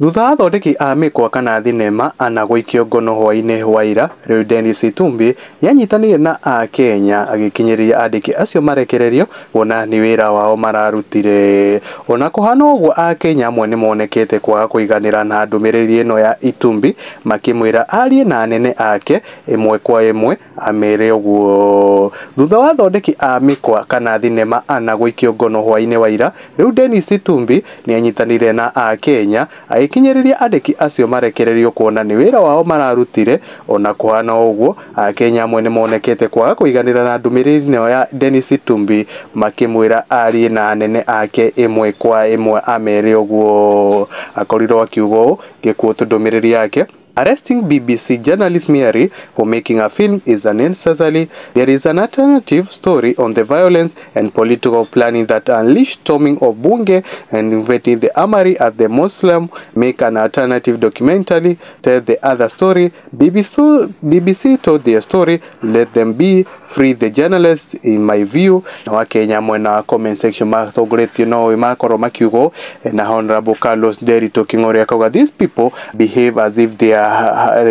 Thutha wa athondeki a mĩkwa kana thinema ana gũikio ngono hwaĩ-inĩ wa ira, rĩu Dennis Itumbi nĩanyitanĩire na akenya agĩkinyĩrĩria andĩki acio marekererio kuona nĩ wĩra wao mararutire. Ona kũhana ũguo akenya amwe nĩmonekete kwaga kũiganĩra na ndũmĩrĩri ĩno ya Itumbi makĩmwĩra arie na anene ake ĩmwe kwa ĩmwe amere ũguo. Thutha wa athondeki a mĩkwa kana thinema ana gũikio ngono hwaĩ-inĩ wa ira, rĩu Dennis Itumbi nĩanyitanĩire na akenya agĩkinyĩrĩria andĩki acio marekererio kuona nĩ wĩra wao mararutire. Ona kũhana ũguo akenya amwe nĩmonekete kwaga kũiganĩra na ndũmĩrĩri ĩno ya Dennis Itumbi makĩmwĩra arie na anene ake ĩmwe kwa ĩmwe amere ũguo. Akorirwo akiuga ũũ ngĩquote ndũmĩrĩri yake: "Arresting BBC journalist Mary for making a film is unnecessary. There is an alternative story on the violence and political planning that unleashed storming of Bunge and invading the armory at the Mausoleum. Make an alternative documentary, tell the other story. BBC told their story, let them be, free the journalists in my view." Na wakenya mwena wa comment section matongoretio no makorwo makiugo na Honorable Carlos Derito King'ori akauga, "These people behave as if they are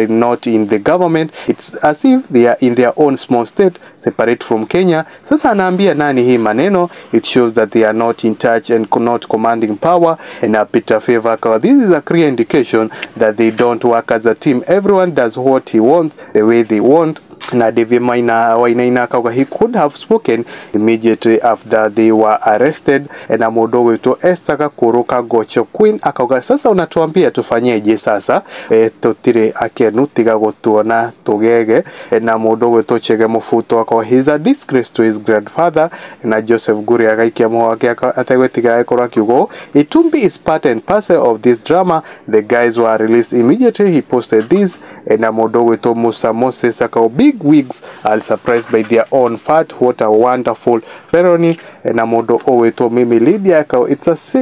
not in the government. It's as if they are in their own small state separate from Kenya. Sasa anaambia nani hii maneno? It shows that they are not in touch and not commanding power." And Peter Favor akawa, "This is a clear indication that they don't work as a team. Everyone does what he wants the way they want." Na David Maina Wainaina akauga, "He could have spoken immediately after they were arrested." Na mũndũ ũgwĩtwo Esther Gakũrũ Kagocho Queen akauga, "Sasa unatuambia tufanyeje sasa? Tutire akenu tiga gũtuona tũgege." Na mũndũ ũgwĩtwo Chege Mũbuto akauga, "He's a disgrace to his grandfather." Na Joseph Guri agaikia mũhwa wake ategwĩtigĩra agĩkorwo akiuga, "Itumbi is part and parcel of this drama. The guys were released immediately he posted this." Na mũndũ ũgwĩtwo Musa Moses akauga, "Big wigs are surprised by their own fat. What a wonderful felony." Na mũndũ ũgwĩtwo Mimi Lydia akauga,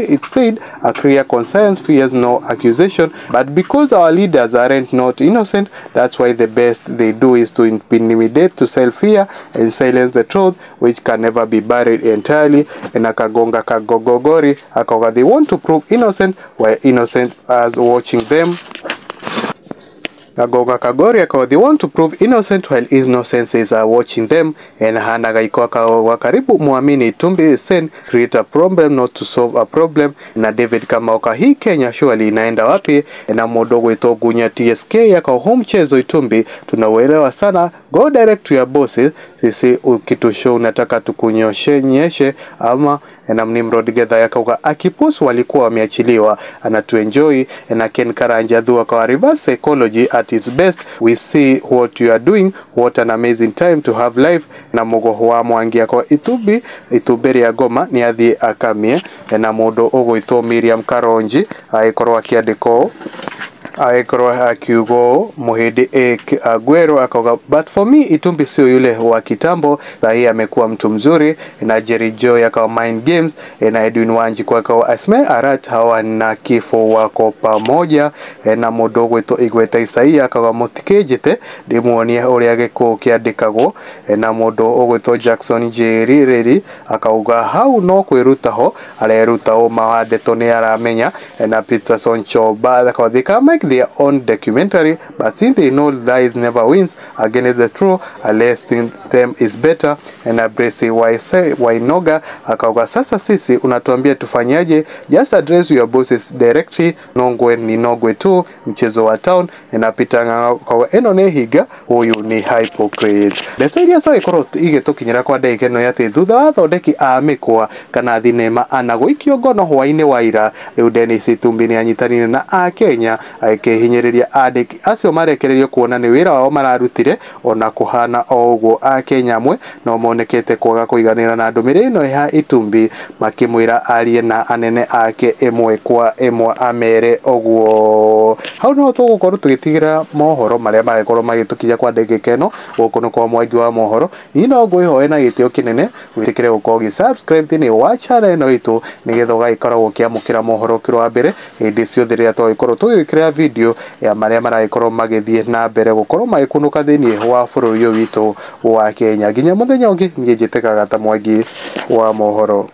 "It said a clear conscience fears no accusation, but because our leaders aren't not innocent, that's why the best they do is to intimidate, to sell fear and silence the truth, which can never be buried entirely." Na Kagonga Kagogogori akauga, "They want to prove innocent while innocent as watching them." Kagoga Kagori akauga, "They want to prove innocent while innocence is watching them." And Hana Gaiko akauga, "Karibu muamini Itumbi send create a problem not to solve a problem." Na David Kamauka, "Hii Kenya surely inaenda wapi?" Na mũndũ ũgwĩtwo Gunya TSK akauga, "Huu mchezo Itumbi tunauelewa sana, go direct to your bosses, sisi ukitushow unataka tukunyoshe ama." Na Nimrod Getha akauga, "Akipus walikuwa wameachiliwa anatuenjoy." Na Ken Karanja Thu akawa, "Reverse psychology at its best. We see what you are doing. What an amazing time to have life." Na Mugoho wa Mwangi akawa, "Itumbi itumbĩ rĩa ngoma nĩ athiĩ akamie." Na mũndũ ũgwĩtwo Miriam Karonji agĩkorwo akĩandĩka ũũ, agĩkorwo akiuga ũũ, Muhindi Aguero akauga, "But for me Itumbi sio yule wa kitambo, sahii amekuwa mtu mzuri." Na Jerry Joy akawa, "Mind games." Na Edwin Wanjiku akawa, "Asme Arat hawa na kifo wako pamoja." Na mũndũ ũgwĩtwo Igweta Isaia akauga, "Mũtikĩnjĩte ndĩmuonie ũrĩa gĩkũyũ kĩandĩkagwo." Na mũndũ ũgwĩtwo Jackson Njeri Reri akauga, "Hau no kwĩruta ho areruta ũma wa ndeto nĩ aramenya." Na Peterson Choba akauga, "They can make their own documentary, but since they know lies never wins against the truth, arresting them is better." Na Bresi Wainoga akauga, "Sasa sisi unatuambia tufanyaje? Just address your bosses directly. Nongwe ni nongwe tu, mchezo wa town." Na Peter Ng'ang'a akauga, "Ĩno nĩ hinga, huyu ni hypocrite." Ndeto iria twagĩkorwo igĩtũkinyĩra kwa ndagĩka ĩno atĩ thutha wa athondeki a mĩkwa kana thinema ana gũikio ngono hwaĩ-inĩ wa ira, rĩu Dennis Itumbi nĩ anyitanĩire na akenya akĩhinyĩrĩria andĩki acio marekererio kuona nĩ wĩra wao mararutire. Ona kũhana o ũguo akenya amwe no monekete kwaga kũiganĩra na ndũmĩrĩri ĩno ya Itumbi makĩmwĩra arie na anene ake ĩmwe kwa ĩmwe amere ũguo. Hau no tũgũkorwo tũgĩtigĩra mohoro marĩa magĩkorwo magĩtũkinya kwa ndagĩka ĩno. Gũkũ nĩ kwa Mwangi wa Mohoro. Niĩ no ngwĩhoe na gĩtĩo kĩnene wĩtĩkĩre gũkorwo ũgĩ subscribe thĩinĩ wa channel ĩno itũ nĩgetha ũgagĩkoragwo ũkĩamũkĩra mohoro kĩro wa mbere hĩndĩ ciothe rĩrĩa twagĩkorwo tũgĩkĩra video ya marĩa maragĩkorwo magĩthiĩ na mbere gũkorwo magĩkunũka thĩinĩ wa bũrũri ũyũ witũ wa Kenya. Nginya mũthenya ũngĩ, niĩ njĩtĩkaga ta Mwangi wa Mohoro.